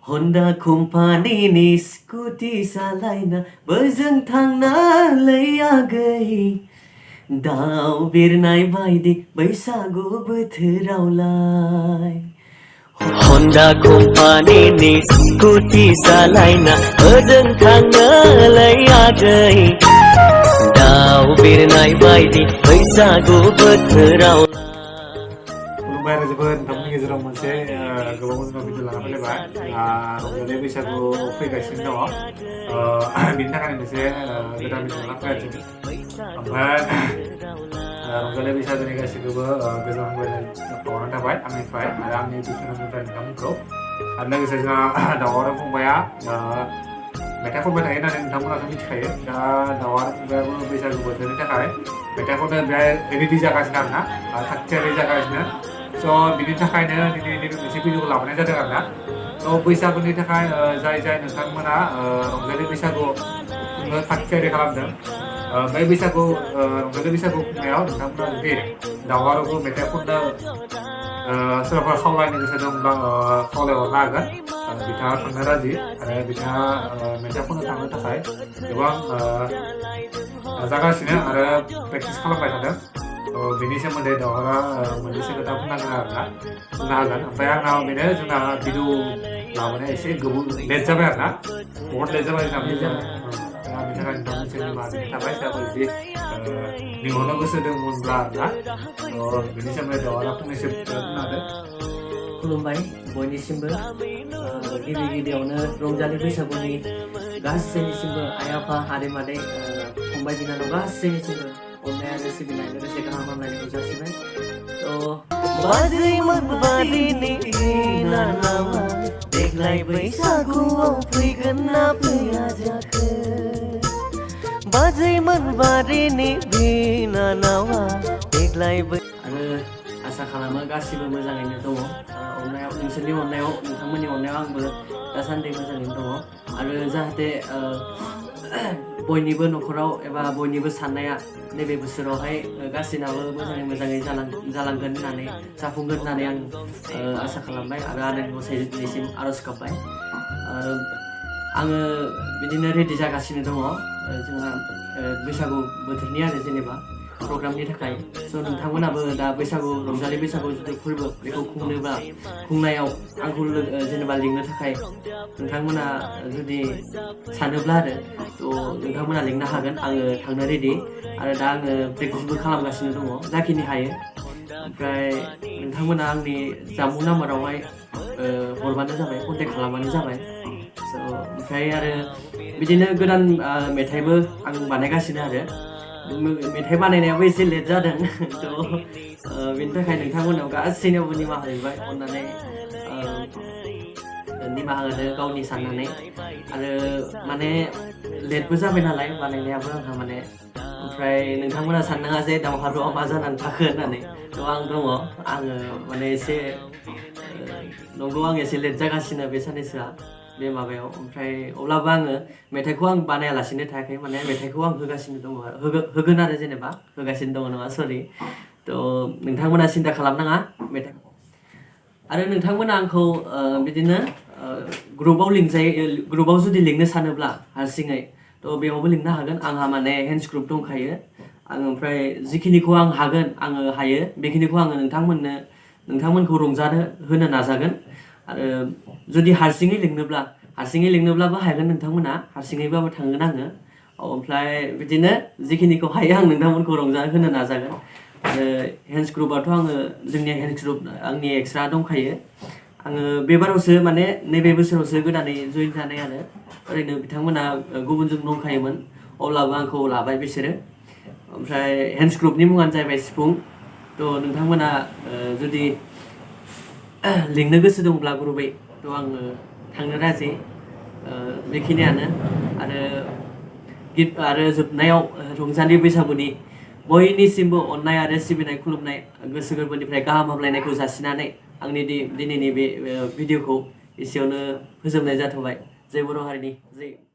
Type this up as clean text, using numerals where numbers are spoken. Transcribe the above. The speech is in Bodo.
Honda company scooty सालायना बोजों थांना लैया गई दाव बिरनाय बायदि बैसागु बोथोरावलाय Honda company scooty सालायना बोजों थांना लैया गई दाव बिरनाय बायदि बैसागु बोथोरावलाय खुलुमबाय जोबोद नोंथांमोननि गेजेराव मोनसे गोबां मोजां भिडिअ लाना फैलायबाय रंजालि बैसागु फैगासिनो दङ बिनि थाखायनो मोनसे गोदान भिडिअ लाना फैगासिनो ओमफ्राय रंजालि बैसागुनि गासैखौबो गोजोन हामलायनाय बावनाय थाबाय आंनिफ्राय आरो आंनि इउटिउब चेनेलनिफ्राय नोंथांमोनखौ आरो लोगोसे जोंहा दावहारा फंबाया मेथाइ खनबाय थायो होननानै नोंथांमोनाथ' मिथिखायो दा दावहारा फंबायाबो बैसागु बोथोरनि थाखाय मेथाइ खननो बेहाय रेडि जागासिनो आरोना थाग थियारि जागासिनो स' बिनि थाखायनो दिनै नैबे मोनसे भिडिअखौ लाबोनाय जादों आरोना थ' बैसागुनि थाखाय जाय नोंथांमोना रंजालि बैसागु खुंनो थाग थियारि खालामदों बे बैसागु रंजालि बैसागु खुंनायाव नोंथांमोना जुदि दावहारुखौ मेथाइ खननो सोरबाफोर खावलायनो गोसो दंब्ला खावलायहरनो हागोन बिथाङा थांनो राजि आरो बिथाङा मेथाइ खननो थांनो थाखाय गोबां जागासिनो आरो प्रेक्टिस खालामबाय थादों बेनि सोमोन्दै दावहारा मोननैसो खोथा बुंनो हागोन ओमफ्राय आंनाव बेनो जोंना भिडिअ लाबोनाया एसे लेट जाबाय आरोना बहुत लेट जाबाय जोंना बिनि थाखाय नोंथांमोनसिम निमाहा थाबाय सोरबा जुदि लिंहरनो गोसो दंमोनब्ला आरोना बेनि सोमोन्दै दावहारा फंनैसो बुंनो हादों खुलुमबाय बयनिसिमबो गिबि गिबियावनो रंजालि बैसागुनि गासैनिसिमबो आइ आफा आदै मादै फंबाय बिनानाव गासैनिसिमबो अननाय आरो सिबिनाय लोगोसे गाहाम हामलायनायखौ जासिबाय बाजैमोन बारिनि बिनानावा देग्लाय बैसागुआव फैगोन ना फैया जाखो बाजैमोन बारिनि बिनानावा देग्लाय आरो आसा खालामो गासिबो मोजाङैनो दङ अननायाव नोंसोरनि अननायाव नोंथांमोननि अननायाव आंबो दासान्दि मोजाङैनो दङ आरो जाहाथे बयनिबो न'खराव एबा बयनिबो साननाया नैबे बोसोरावहाय गासैनाबो मोजाङै जालांगोन होननानै जाफुंगोन होननानै आं आसा खालामबाय आरो आनान गसाइनिसिम आर'ज गाबबाय आङो बिदिनो रेडि जागासिनो दङ जोंहा बैसागु बोथोरनि आरो जेनेबा प्रग्रामनि थाखाय स' नोंथांमोनाबो दा रंजालि बैसागु जुदि फोरबो बेखौ खुंनायाव आंखौ जेनेबा लिंनो थाखाय नोंथांमोना जुदि सानोब्ला आरो थ' नोंथांमोना लिंनो हागोन आङो थांनो रेडि आरो दा आङो प्रेक्टिसबो खालामगासिनो दङ जाखिनि हायो ओमफ्राय नोंथांमोना आंनि जामुं नाम्बारावहाय हरबानो जाबाय कन्टेक्ट खालामबानो जाबाय स' ओमफ्राय आरो बिदिनो गोदान मेथाइबो आं बानायगासिनो आरो मेथाइ बानायनायाबो एसे लेट जादों थ' बेनि थाखाय नोंथांमोनाव गासैनियावबो निमाहा बिबाय अननानै निमाहा होदो गावनि साननानै आरो माने लेटबो जाबाय नालाय बानायनायाबो आंहा माने ओमफ्राय नोंथांमोना साननाङा जे दावहारुआ मा जानानै थाखो होननानै थ' आं दङ आङो माने एसे नंगौ आं एसे लेट जागासिनो बे साननैसोआ बे माबायाव ओमफ्राय अब्लाबो आङो मेथाइखौ आं बानायालासिनो थायाखै माने मेथाइखौ आं होगासिनो दङ होगोन आरो जेनेबा होगासिनो दङ नङा सरि थ' नोंथांमोना सिन्था खालामनाङा मेथाइखौ आरो नोंथांमोना आंखौ बिदिनो ग्रुपाव जुदि लिंनो सानोब्ला हारसिङै थ' बेयावबो लिंनो हागोन आंहा माने हेन्डस ग्रुप दंखायो आं ओमफ्राय जिखिनिखौ आं हायो बेखिनिखौ आङो नोंथांमोनखौ रंजानो होनो नाजागोन आरो जुदि हारसिङै लिंनोब्लाबो हागोन नोंथांमोना हारसिङैबाबो थांगोन आङो ओमफ्राय बिदिनो जिखिनिखौ हायो आं नोंथांमोनखौ रंजानो होनो नाजागोन आरो हेन्डस ग्रुपआथ' आङो जोंनि हेन्डस ग्रुप आंनि एक्सट्रा दंखायो आङो बे बारावसो माने नैबे बोसोरावसो गोदानै जइन जानाय आरो ओरैनो बिथांमोना गुबुनजों दंखायोमोन अब्लाबो आंखौ लाबाय बिसोरो ओमफ्राय हेन्डस ग्रुपनि मुङानो जाहैबाय सिफुं थ' नोंथांमोना जुदि लिंनो गोसो दंब्ला ग्रुपै थ' आङो थांनो राजि बेखिनियानो आरो जोबनायाव रंजालि बैसागुनि बयनिसिमबो अननाय आरो सिबिनाय खुलुमनाय गोसो गोरबोनिफ्राय गाहाम हामलायनायखौ जासिनानै आंनि दिनैनि बे भिडिअखौ एसेयावनो फोजोबनाय जाथ'बाय जय बर' हारिनि जय